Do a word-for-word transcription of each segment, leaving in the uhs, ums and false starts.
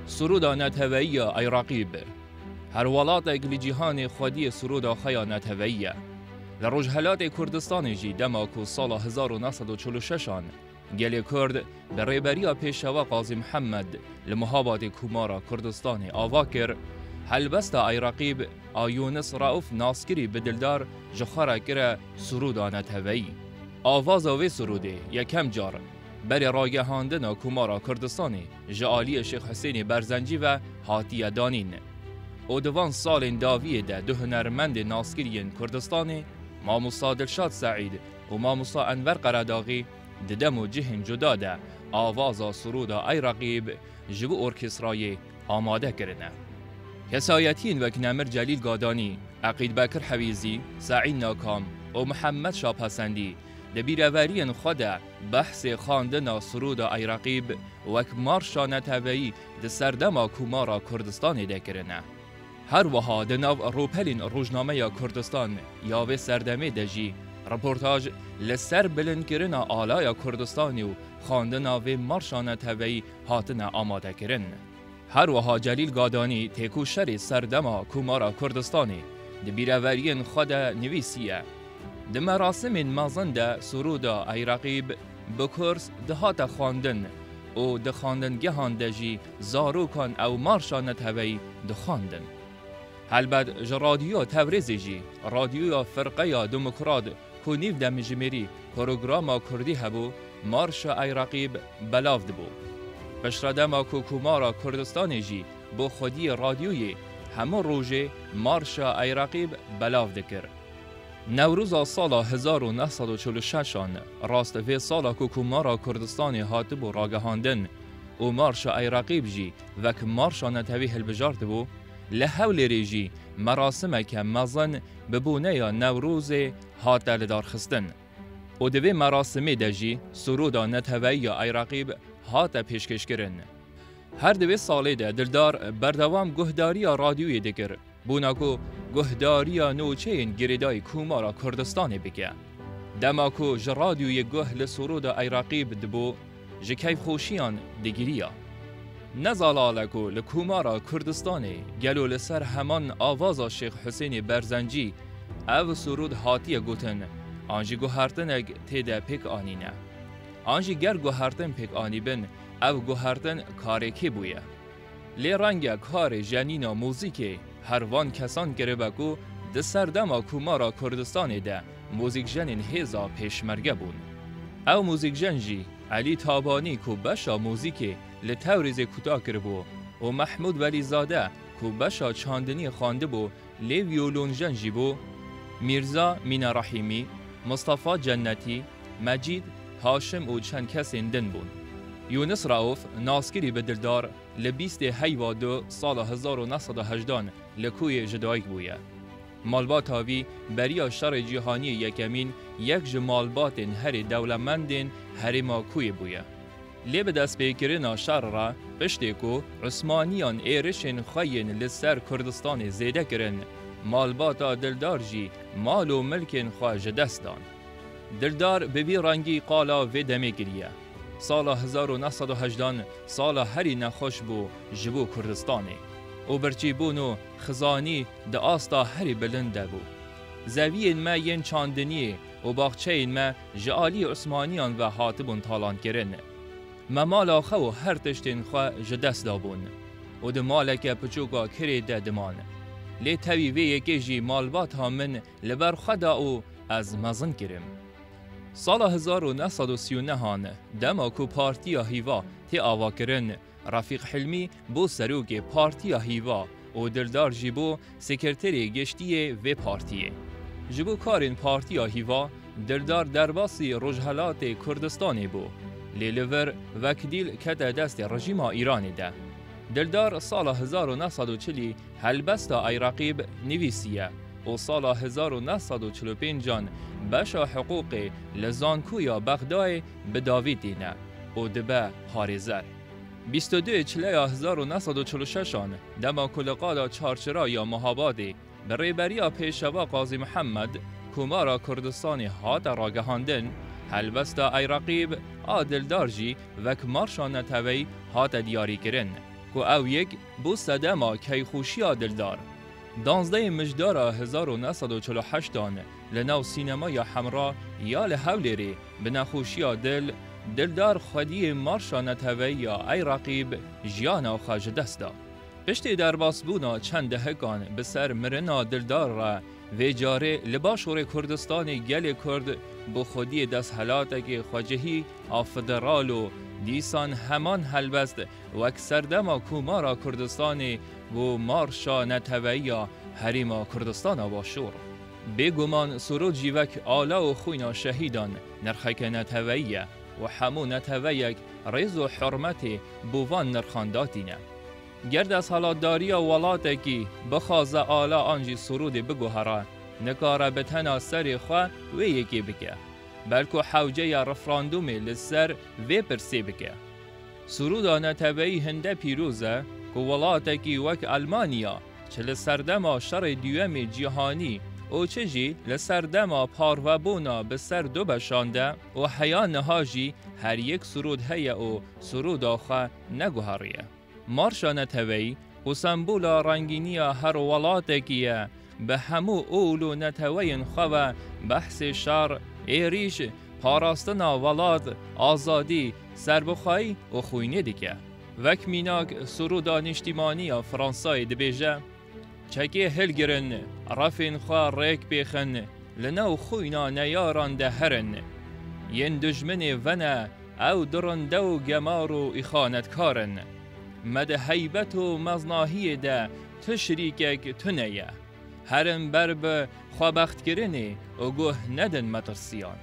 Sirûda neteweyî ya Ey Reqîb. Her welatek li cîhanê xwediyê sirûda xwe ya neteweyî ye. Li Rojhelatê Kurdistanê jî dema ku sala hezar û neh sed û çil û şeş an gelê Kurd bi rêberiya Pêşewa Qazî Mihemed li Mihabatê Komara Kurdistanê ava kir, helbesta Ey Reqîb a Yûnis Rauf naskirî bi Dildar ji xwe re kire sirûda neteweyî. Avaza vê sirûdê yekem car berê ragihandina Komara Kurdistanê ji aliyê Şêx Husênê Berzencî ve hatiye danîn. Û di van salên dawiyê de du hunermendên naskirî yên Kurdistanê, Mamosta Dilşad Seîd û Mamosta Enver Qeredaxî, di dem û cihên cuda de avaza sirûda Ey Reqîb ji bo orkestrayê amade kirine. Kesayetiyên wek Nemir Celîl Gadanî, Eqîd Bekir Hewîzî, Seîd Nakam û Mihemed Şapesendî di bîreveriyên xwe de behsê xwendina sirûda Ey Reqîb wek marşa neteweyî di serdema Komara Kurdistanê de kirine. Her wiha di nav rûpelên rojnameya Kurdistan ya vê serdemê de jî reportaj li ser bilindkirina alaya Kurdistanê û xwendina vê marşa neteweyî hatine amadekirin. Her wiha Celîl Gadanî têkoşerê serdema Komara Kurdistanê di bîreveriyên xwe de nivîsiye. Di merasimên mezin de sirûda Ey Reqîb bi kurs dihate xwendin û di xwendingehan de jî zarokan ew marşa neteweyî dixwendin. Helbet ji Radyoya Tewrêzê jî, Radyoya Firqeya Demokrat ku nîv demjimêrî programa kurdî hebû, marşa Ey Reqîb belav dibû. Piştre dema ku Komara Kurdistanê jî bû xwediyê radyoyê, hemû rojê marşa Ey Reqîb belav dikir. Newroza sala hezar û neh sed û çil û şeş an, rast vê sala ku Komara Kurdistanê hatibû ragihandin û marşa Ey Reqîb jî wek marşa netewî hilbijartibû, li Hewlêrê jî merasimeke mezin bi boneya Newrozê hate lidarxistin. Û di vê merasimê de jî sirûda neteweyî ya Ey Reqîb hate pêşkêşkirin. Her di vê salê de Dildar berdewam guhdariya radyoyê dikir, bona ku guhdariya nûçeyên girêdayî Komara Kurdistanê bike. Dema ku ji radyoyê guh li sirûda Ey Reqîb dibû, ji keyfxweşiyan digiriya. Ne zelal e ku li Komara Kurdistanê gelo li ser heman avaza Şêx Husênê Berzencî ev sirûd hatiye gotin, an jî guhertinek tê de pêk anîne. An jî ger guhertin pêk anîbin, ev guhertin karê kê bûye? Lê renge karê jenîna muzîkê her van kesan kiribe ku di serdema Komara Kurdistanê de muzîkjenên hêza pêşmerge bûn. Ew muzîkjen jî Elî Tabanî ku beşa muzîkê li Tewrêzê kuta kiribû û Mehmûd Welîzade ku beşa çandiniyê xwendibû lê viyolonjen jî bû, Mîrza Mîna Rehîmî, Mistefa Cennetî, Mecîd, Haşim û çend kesên din bûn. Yûnis Rauf, naskirî bi Dildar, li bîstê heyva du sala hezar û neh sed û hejdan li Kûyê ji dayik bûye. Malbata vî beriya şerê cîhaniyê yekemîn yek ji malbatên herê dewlemendên herêma Kûyê bûye. Lê bi destpêkirina şer re, piştê ku Usmaniyan êrişên xwe yên li ser Kurdistanê zêde kirin, malbata Dildar jî mal û milkên xwe ji dest dan. Dildar bi vî rengî qala vê demê kiriye. Sala hezar û neh sed û hejdan sala herî nexweş bû ji bo Kurdistanê û birçîbûn û xizanî di asta herî bilind de bû. Zeviyên me yên çandiniyê û baxçeyên me ji alî Usmaniyan ve hatibûn talankirin. Me mala xwe û her tiştên xwe ji dest dabûn û di maleke piçûka kirê de diman. Lê tevî vê yekê jî malbata min li ber xwe da û ez mezin kirim. Sala hezar û neh sed û sî û neh an, dema ku Partiya Hîva tê avakirin, Refîq Hilmî bû serokê Partiya Hîva û Dildar jî bû sekreterê giştî yê vê partiyê. Ji bo karên Partiya Hîva, Dildar derbasî Rojhelatê Kurdistanê bû, lê li vir wek dîl kete destê rejîma Îranê de. Dildar sala hezar û neh sed û çilî helbesta Ey Reqîb nivîsiye û sala hezar û neh sed û çil û pênc an beşa hiqûqê li Zankoya Bexdayê bi dawî tîne û dibe parêzer. Bîst û duyê Çileya hezar û neh sed û çil û şeş an, dema ku li qada çarçira ya Mihabadê bi rêberiya Pêşewa Qazî Mihemed Komara Kurdistanê hate ragihandin, helbesta Ey Reqîb a Dildar jî wek marşa neteweyî hate diyarîkirin. ku ew yek bû sedema keyxweşiya Dildar. Danzdehê Mijdara hezar û neh sed û çil û heştan li nav sînemaya Hemra ya li Hewlêrê bi nexweşiya dil, Dildar xwediyê marşa neteweyî ya Ey Reqîb jiyana xwe ji dest da. Piştî derbasbûna çend dehekan bi ser mirina Dildar re, vê carê li Başûrê Kurdistanê gelê Kurd bi xwediyê desthelatekê xwecihî a federal û dîsan heman helbest wek serdema Komara Kurdistanê bû marşa neteweyî ya Herêma Kurdistana Başûr. Bêguman sirûd jî wek ala û xwîna şehîdan nirxeke neteweyî ye û hemû neteweyek rêz û hurmetê bo van nirxan datîne. Ger desthilatdariya welatekî bixwaze ala an jî sirûdê biguhere, nikare bi tena serê xwe wê yekê bike. Belku hewceya referandûmê li ser vê pirsê bike. Sirûda neteweyî hinde pîroz e ku welatekî wek Elmanya çi li serdema Şerê Duyemê Cîhanî û çi jî li serdema parvebûna bi ser du beşan de û heya niha jî her yek sirûd heye û sirûda xwe neguheriye. Marşa neteweyî ku sembola rengîniya her welatekî ye, bi hemû ol û neteweyên xwe ve behsê şer, êrîş, parastina welat, azadî, serbixweyî û xwînê dike. Wek mînak, sirûda nîştîmanî ya Fransayê dibêje, Çekê hilgirin, refên xwe rêk bêxin, li nav xwîna neyaran de herin. Yên dijminê vene, ew dirinde û gemar û îxanetkar in. Me di heybet û meznahiyê de tu şirîkek tune ye. Herin ber bi xwebextkirinê û guh nedin metirsiyan.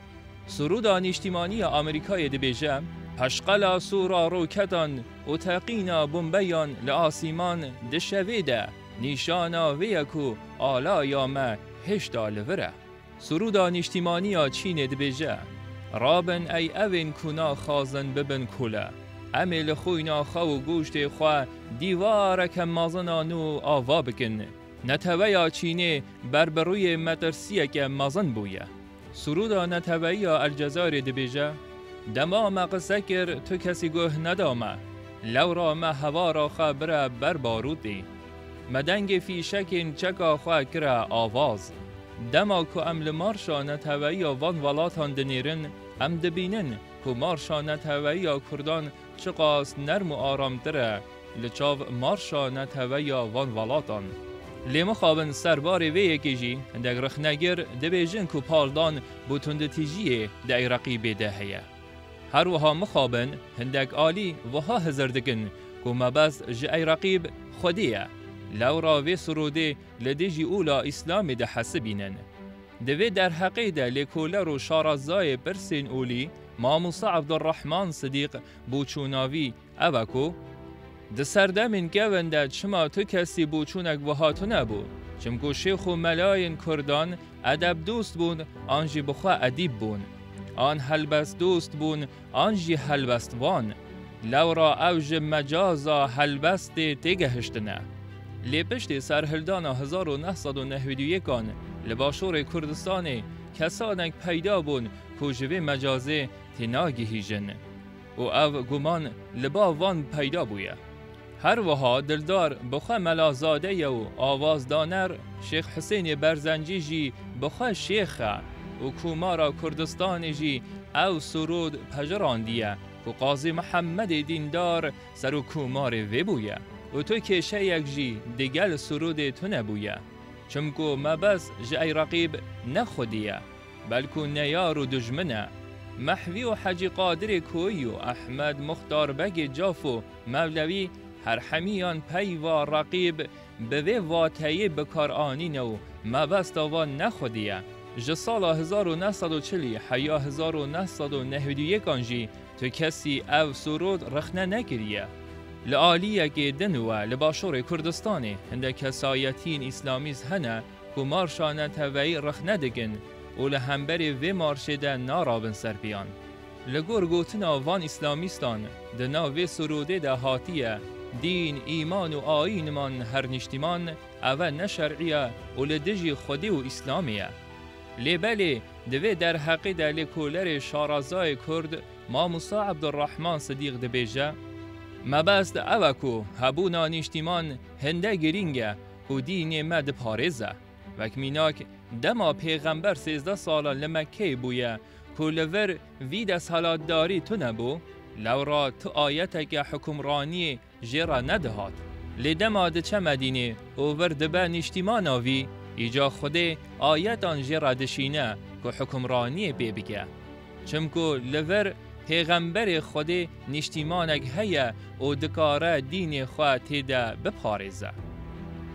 Sirûda Nîştîmanî ya Amerîkayê dibêje, Peşqela sora roketan û teqîna bombeyan li asîman di şevê de nîşana vê ye ku alaya me hêşta li vir e. Sirûda Nîştîmanî ya Çînê dibêje, Rabin ey evên ku naxwazin bibin kole. Em ê li xwîna xwe û goştê xwe dîwareke mezin a nû ava bikin. Neteweya Çînê ber bi rûyê metirsiyeke mezin bûye. Sirûda neteweyî ya Elcezayirê dibêje, Dema me qise kir, tu kesî guh neda me. Lewra me hevara xwe bire ber barûtê. Me dengê fîşekên çeka xwe kire avaz. Dema ku em li marşa neteweyî ya van welatan dinêrin, em dibînin ku marşa neteweyî ya Kurdan çiqas nerm û aramtir e li çav marşa netewe ya van welatan. Lê mixabin serbarê vê yekê jî hindek rixnegir dibêjin ku paldan bo tunditîjiyê di Ey Reqîbê de heye. Her wiha mixabin hindek alî wiha hizir dikin ku mebest ji Ey Reqîb Xwedê ye. Lewra vê sirûdê li dijî ola Îslamê dihesibînin. Di vê derheqê de lêkoler û şarazayê pirsên olî Mamoste Ebdurrehman Sidîq bo çûna vî ev e ku, Di serdemên kevin de çima tu kesî bo çûnek wiha tune bû? Çimku şêx û melayên kurdan edebdost bûn an jî bi xwe edîb bûn. An helbestdost bûn an jî helbestvan. Lewra ew ji mecaza helbestê têgehiştine. Lê piştî serhildana hezar û neh sed û nehwêd û yekan li Başûrê Kurdistanê kesanek peyda bûn ku ji vê mecazê tênagihîjin û ev guman li ba van peyda bûye. Her wiha Dildar bi xwe melazade ye û avazdaner Şêx Hisênê Berzencî jî bi xwe şêx e û Komara Kurdistanê jî ew sirûd pejirandî ye ku Qazî Mihemedê Dîndar serokkomarê vê bûye û tu kêşeyek jî digel sirûdê tune bûye. Çimku mebest ji Ey Reqîb ne xwedî ye, belku neyar û dijmin e. Mehvî û Hecî Qadirê Koyî û Ehmed Muxtar Begê Caf û Mewlewî her hemiyan peyva Reqîb bi vê vateyê bi kar anîne û mebesta van ne xwedî ye. Ji sala hezar û neh sed û çilî heya hezar û neh sed û nehwêd û yekan jî tu kesî ev sirûd rexne nekiriye. Li aliyekê din we li Başûrê Kurdistanê hindek kesayetiyên îslamîst hene ku marşa neteweyî rexne dikin û li hemberî vê marşê de narabin ser piyan. Li gor gotina van îslamîstan di nav vê sirûdê de hatiye, Dîn, îman û ayînman her nîştîman, ev e ne şer'î ye û li dijî Xwedê û Îslamê ye. Lê belê, di vê derheqê de lêkolerê şarazayê Kurd Mamosta Ebdurrahman Sidîq dibêje, Mebest ew e ku hebûna nîştîman hinde girîng e û dînê me diparêze. Wek mînak, dema Pêxember sêzdeh sala li Mekkeyê bûye ku li vir vî desthilatdarî tune bû, lewra tu ayeteke hukimraniyê jê re nedihat. Lê dema diçe Medînê û vir dibe nîştîmana vî, îca Xwedê ayetan jê re dişîne ku hukimraniyê pê bike. Çimku li vir Pêxemberê Xwedê nîştîmanek heye û dikare dînê xwe tê de biparêze.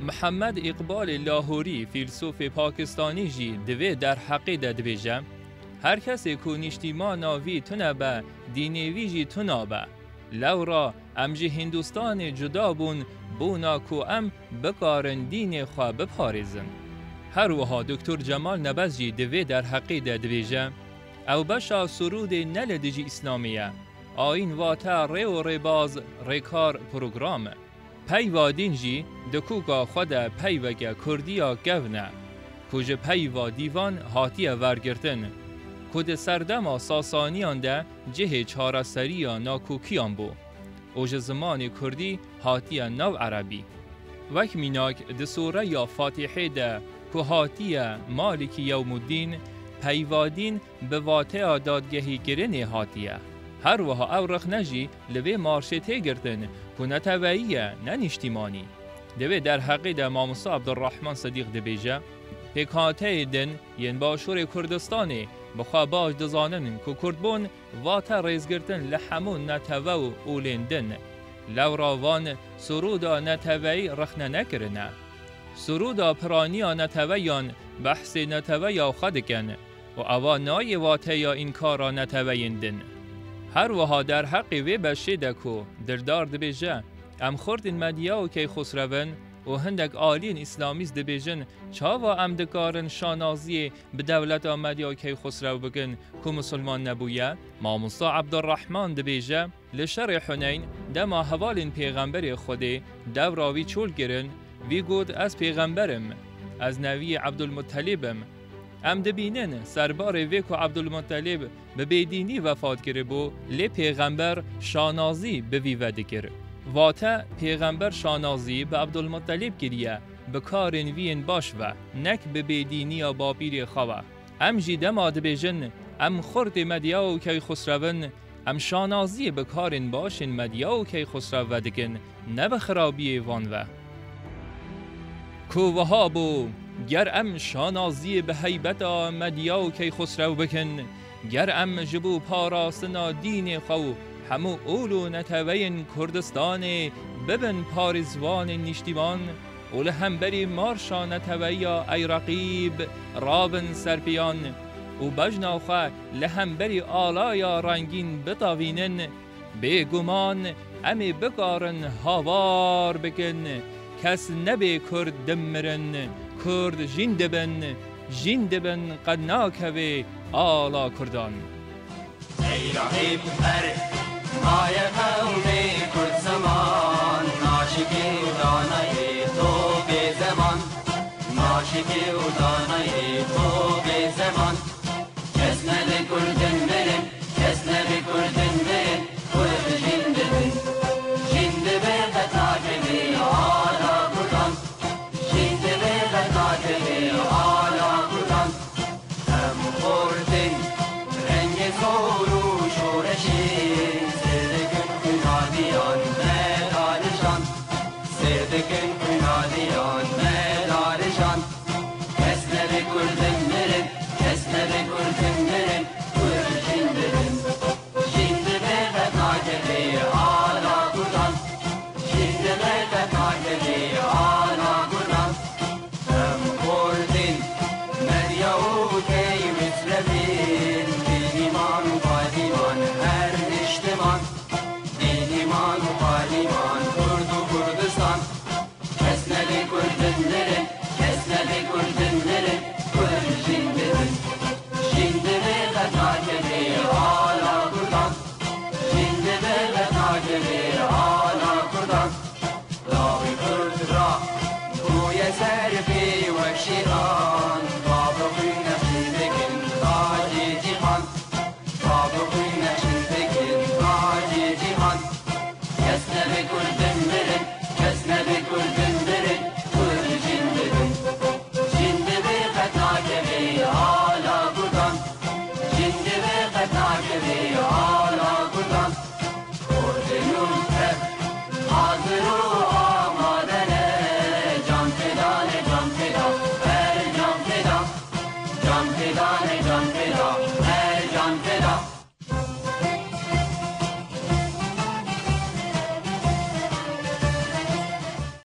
Mihemed Îqbalê Lahorî, fîlsofê Pakistanî jî di vê derheqê de dibêje, her kesê ku nîştîmana vî tune be, dînê vî jî tuna be. Lewra em ji Hîndustanê cuda bûn, bona ku em bikarin dînê xwe biparêzin. Her wiha Doktor Cemal Nebez jî di vê derheqê de dibêje, ew beşa sirûdê ne li dijî Îslamê ye. Ayîn wate rê û rêbaz, rêkar, program e. Peyva dîn jî di kûka xwe de peyveke kurdî ya kevn e, ku ji peyva dîvan hatiye vergirtin, ku di serdema Sasaniyan de cihê çareseriya nakûkiyan bû û ji zimanê kurdî hatiye nav erebî. Wek mînak, di sûreya Fatîhê de ku hatiye Malîkî Yewmuddîn, peyva dîn bi vateya dadgehîkirinê hatiye. Her wiha ew rexne jî li vê marşê tê girtin ku neteweyî ye, ne nîştîmanî. Di vê derheqê de mamosta Abdurrahman Sedîq dibêje, pêkhateyê din yên Başûrê Kurdistanê bi xwe baş dizanin ku kurdbûn vate rêzgirtin li hemû netewe û olên din. Lewra van sirûda neteweyî rexne nekirine. Sirûda piraniya neteweyan behsê neteweya xwe dikin û eva nayê wateya înkara neteweyên din. Her wiha derheqê vê beşê de ku Dildar dibêje, em xurtên Medya û Keyxusrev in û hindek aliyên îslamîst dibêjin, çawa em dikarin şanaziyê bi dewleta Medya û Keyxusrev bikin ku misilman nebûye? Mamosta Abdurrahman dibêje, li şerê Huneyn, dema hevalên Pêxemberê Xwedê dewra wî çol kirin, vî got, ez pêxember im, ez neviyê Ebdulmuttelîb im. Em dibînin, serbarê vê ku Ebdulmuttelîb bi bêdînî wefat kiribû, lê Pêxember şanazî bi vî ve dikir. Vate, Pêxember şanazî bi Ebdulmuttelîb kiriye, bi karên vî yên baş ve, nek bi bêdîniya bapîrê xwe ve. Em jî dema dibêjin, em xurtê Medya û Keyxusrev in, em şanaziyê bi karên baş ên Medya û Keyxusrev ve dikin, ne bi xirabiyê van ve. Ku wiha bû, ger em şanaziyê bi heybeta Medya û Keyxusrew bikin, ger em ji bo parastina dînê xwe û hemû ol û neteweyên Kurdistanê bibin parêzvanên nîştîman, û li hemberî marşa neteweyiya Ey Reqîb rabin serpiyan û bejna xwe li hemberî alaya rengîn bitavînin, bêguman em ê bikarin hawar bikin, kes nebê Kurd dimirin, Kurd jîn dibin, jîn dibin qe nakevê ala Kurdan. Ey Rahîb, her maye qewmê Kurd zeman, naşikê û danayê to bê zeman, naşikê û danayê to bê zeman. Kes nebe Kurdin mirin, kes nebe Kurdin mirin, Kurd jîn dibin, jîn dibin qe nakevê ala Kurdan, jîn dibin qe nakevê ala Kurdan. Em xortin rengê zor û şoreşê, zêdekin xwînadiyan me da nîşan.